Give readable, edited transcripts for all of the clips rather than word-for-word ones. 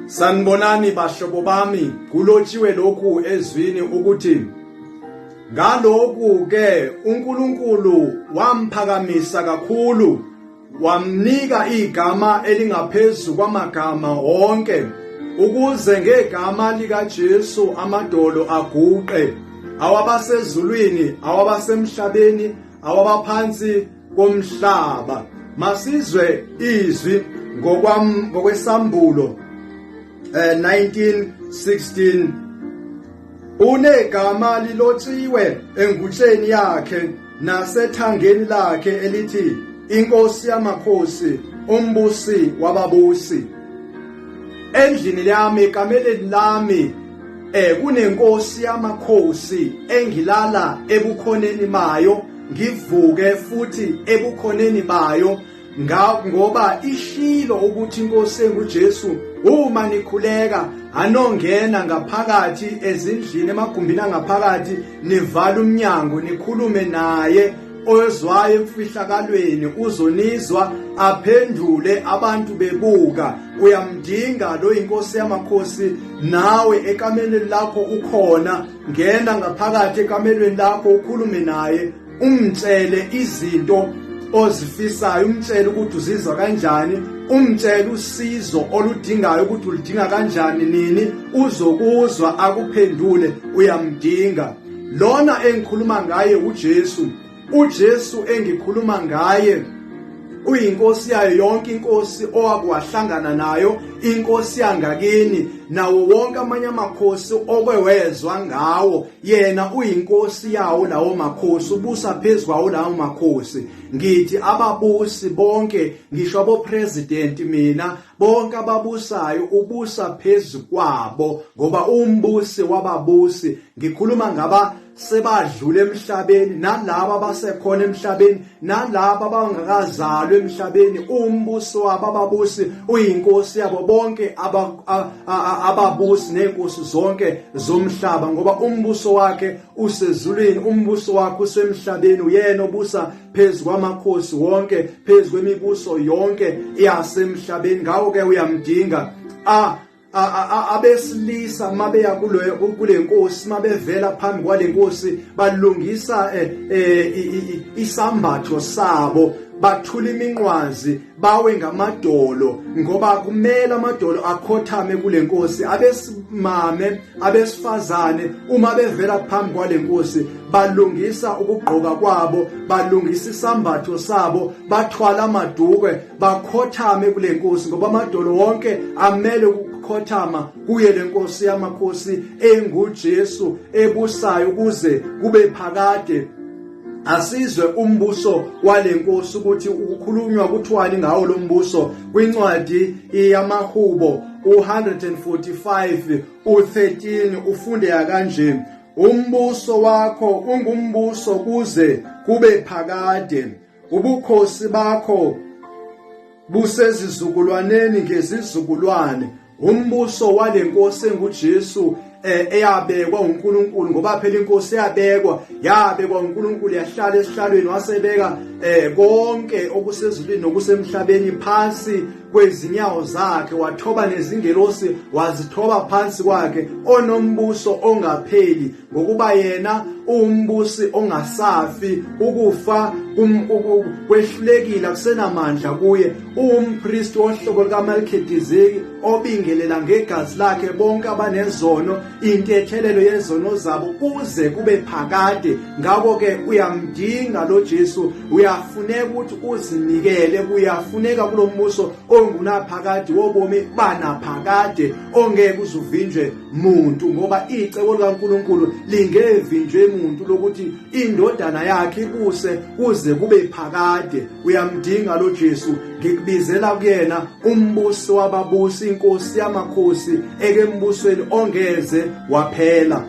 Sanibonani bahlobo bami, kulotshiwe lokhu ezwini ukuthi ngalokhu ke uNkulunkulu wamphakamisa kakhulu wamnika igama elingaphezu kwamagama wonke ukuze ngegama likaJesu amadolo aguqe awabasezulwini awabasemhlabeni awabaphansi komhlaba. Masizwe izwi ngokwesambulo 19:16. Unegama lilotshiwe engutsheni yakhe nasethangeni lakhe elithi inkosi yamakhosi, umbusi wababusi. Endlini yami, ekameleni lami, kunenkosi yamakhosi engilala ebukhoneni bayo, ngivuke futhi ebukhoneni bayo, ngoba ishilo ukuthi inkosi enguJesu uma nikhuleka anongena ngaphakathi ezindlini, emagumbini angaphakathi, nivala umnyango nikhulume naye ozwayo emfihlakalweni uzonizwa aphendule abantu bebuka. Uyamdinga lo inkosi yamakhosi, nawe ekamelweni lakho ukhona, ngena ngaphakathi ekamelweni lakho ukhulume naye, umtshele izinto ozifisayo, umtshele ukuthi uzizwa kanjani, umtshele usizo oludingayo ukuthi uludinga kanjani, nini, uzokuzwa akuphendule. Uyamdinga lona engikhuluma ngaye, uJesu. uJesu engikhuluma ngaye uyinkosi yayo yonke inkosi owakwahlangana nayo, inkosi yangakini nawo wonke amanye amakhosi okwewezwa ngawo, yena uyinkosi yawo lawo makhosi, ubusa phezu kwawo lawo makhosi. Ngithi ababusi bonke, ngisho abo-president mina, bonke ababusayo ubusa phezu kwabo, ngoba umbusi wababusi. Ngikhuluma ngaba sebadlula emhlabeni nalabo abasekhona emhlabeni nalabo abangakazalwa emhlabeni, umbuso wabo ababusi uyinkosi yabo bonke ababusi nezinkosi zonke zomhlaba, ngoba umbuso wakhe usezulwini, umbuso wakhe usemhlabeni, uyena obusa phezu kwamakhosi wonke, phezu kwemibuso yonke yasemhlabeni. Ngawo ke uyamdinga. Abesilisa mabeya kule nkosi, mabevela phambi kwale nkosi, balungisa isambatho sabo, bathula iminqwazi, bawe ngamadolo, ngoba kumele amadolo akhothame kule nkosi. Abesimame, abesifazane, uma bevela phambi kwale nkosi, balungisa ukugqoka kwabo, balungisa isambatho sabo, bathwala amadukwe, bakhothame kule nkosi, ngoba amadolo wonke amele ukukhothama kuye le nkosi yamakhosi enguJesu ebusayo kuze kube phakade. Asizwe umbuso wale nkosi ukuthi ukukhulunywa kuthiwani ngawo lo mbuso kwincwadi yamaHubo u-145 u-13, ufundeka kanje: umbuso wakho ungumbuso kuze kube phakade, ubukhosi bakho busezizukulwaneni ngezizukulwane. Umbuso wale nkosi enguJesu eyabekwa uNkulunkulu, ngoba phela inkosi eyabekwa yabekwa uNkulunkulu, yahlala esihlalweni, wasebeka konke okusezulwini nokusemhlabeni phansi kwezinyawo zakhe, wathoba nezingelosi, wazithoba phansi kwakhe, onombuso ongapheli, ngokuba yena uwumbusi ongasafi, ukufa kwehlulekile, akusenamandla kuye. Uwumpristi wohlobo lukaMelkhidizeki obingelela ngegazi lakhe bonke abanezono, intethelelo yezono zabo kuze kube phakade. Ngakho-ke uyamdinga lo Jesu, uyafuneka ukuthi uzinikele, kuyafuneka kulo mbuso ongunaphakade wobomi banaphakade ongeke uzuvinjwe muntu, ngoba icebo likaNkulunkulu lingevinjwe muntu lokuthi indodana yakhe ibuse kuze kube phakade. Uyamdinga lo Jesu, ngikubizela kuyena, umbusi wababusi, inkosi yamakhosi, ekembusweni ongeze waphela.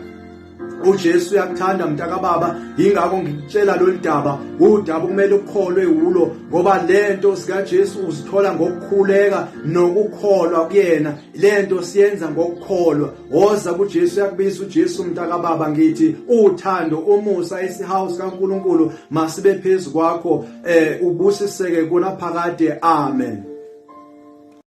uJesu uyakuthanda mntakababa, yingakho ngikutshela lolu daba, udaba kumele ukholwe wulo, ngoba lento sikaJesu uzithola ngokukhuleka nokukholwa kuyena. Lento siyenza ngokukholwa. Woza kuJesu, uyakubiza uJesu mntakababa. Ngithi uthando, umusa, isihawu sikaNkulunkulu masibe phezu kwakho, ubusiseke kunaphakade. Amen.